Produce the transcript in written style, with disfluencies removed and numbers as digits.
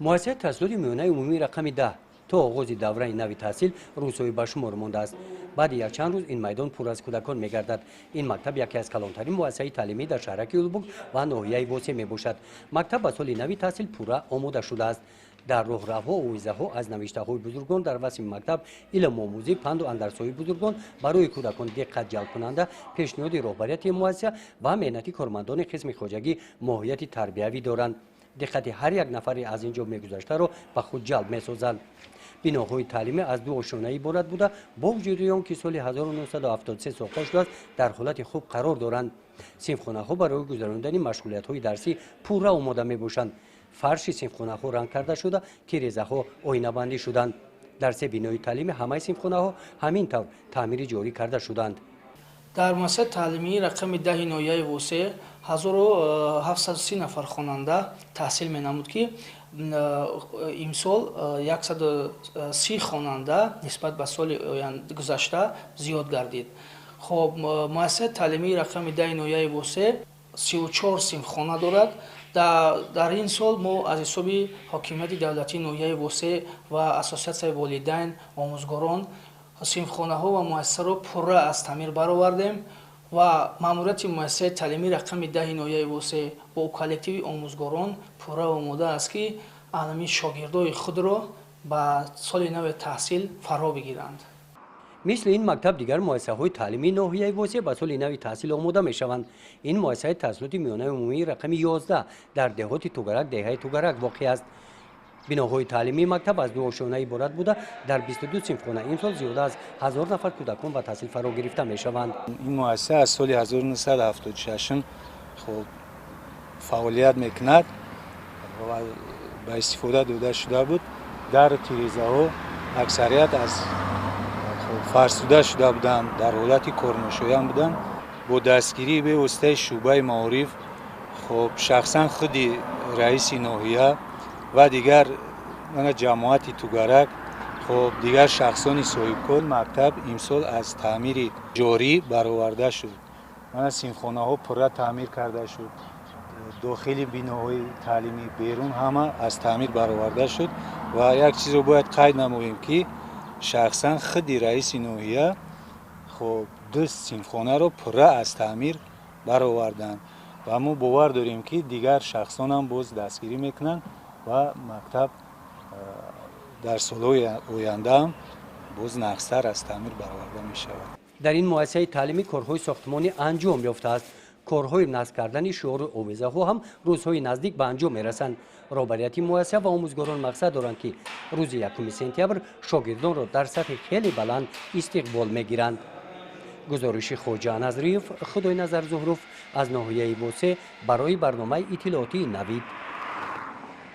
Муассисаи таҳсилоти миёнаи умумии рақами 10 то оғози давраи нави таҳсил рӯзҳои ба шумор мондааст. Баъди якчанд рӯз ин майдон пур аз кӯдакон мегардад. Ин мактаб яке аз калонтарин муассисаи таълимӣ дар шаҳраки Улбуг ва ноҳияи Восеъ мебошад. Мактаб ба соли нави таҳсил пурра омода шудааст. Дар роҳравҳо овезаҳо аз навиштаҳои бузургон дар васфи мактаб, илмомӯзӣ, панду андарсҳои бузургон барои кӯдакон диққат ҷалбкунанда, пешниҳоди роҳбарияти муассиса ва меҳнати кормандони қисми хоҷагӣ моҳияти тарбиявӣ доранд. Диққати ҳар як нафаре аз ин ҷо мегузаштаро ба худ ҷалб месозанд. Биноҳои таълимӣ аз ду ошёна иборат буда, бо вуҷуди он ки соли 1973 сохта шудааст, дар ҳолати хуб қарор доранд. Синфхонаҳо барои гузарондани машғулиятҳои дарсӣ пурра омода мебошанд. Фарши синфхонаҳо ранг карда шуда, тирезаҳо оинабандӣ шуданд. Дар се бинои таълимӣ ҳамаи синфхонаҳо ҳамин тавр таъмири ҷорӣ карда шуданд. Дар муассисаи таълимии рақами 10 ноҳияи Восеъ 1730 нафар хонанда таҳсил менамуд, ки имсол 130 хонанда нисбат ба соли гузашта зиёд гардид. Хоб, муассисаи таълимии рақами 10 ноҳияи Восеъ 34 синфхона дорад. Дар ин сол мо аз ҳисоби ҳокимияти давлатии ноҳияи Восеъ ва ассотсиатсияи волидайн, омӯзгорон синфхонаҳо ва муассисаро пурра аз таъмир баровардем ва маъмурияти муассисаи таълимии рақами 10 ноҳияи Восеъ бо коллективи омӯзгорон пурра омода аст, ки ҳамин шогирдои худро ба соли нави таҳсил фаро бигиранд. Мисли ин мактаб дигар муассисаҳои таълимии ноҳияи Восеъ ба соли нави таҳсил омода мешаванд. Ин муассисаи таҳсилоти миёнаи умумии рақами 11 дар деҳоти Тугарак, деҳаи Тугарак воқеъ аст. Биноҳои таълимии мактаб аз ду ошёна иборат буда, дар 22 синфхона имсол зиёда аз 1000 нафар кӯдакон ба таҳсил фаро гирифта мешаванд. Ин муассиса аз соли 1976 хоб фаъолият мекунад ва ба истифода дода шуда буд. Дар тирезаҳо аксарият аз фарсуда шуда буданд, дар ҳолати корношоям буданд. Бо дастгирии бевоситаи шӯъбаи маориф, хоб шахсан худи раиси ноҳия ва дигар ҷамоати Тугарак, хоб дигар шахсони соҳибкор, мактаб имсол аз таъмири ҷорӣ бароварда шуд. Мана синфхонаҳо пурра таъмир карда шуд, дохили биноҳои таълимӣ, берун ҳама аз таъмир бароварда шуд. Ва як чизро бояд қайд намоем, ки шахсан худи раиси ноҳия хоб ду синфхонаро пурра аз таъмир бароварданд ва мо бовар дорем, ки дигар шахсонам боз дастгирӣ мекунанд ва мактаб дар солҳои ояндаам боз нақстар аз таъмир бароварда мешавад. Дар ин муассисаи таълимӣ корҳои сохтмонӣ анҷом ёфтааст. Корҳои насб кардани шиору овезаҳо ҳам рӯзҳои наздик ба анҷом мерасанд. Роҳбарияти муассиса ва омӯзгорон мақсад доранд, ки рӯзи 1 сентябр шогирдонро дар сатҳи хеле баланд истиқбол мегиранд. Гузориши Хоҷа Назриев, Худойназар Зуҳруф аз ноҳияи Восеъ барои барномаи иттилоотии Навид.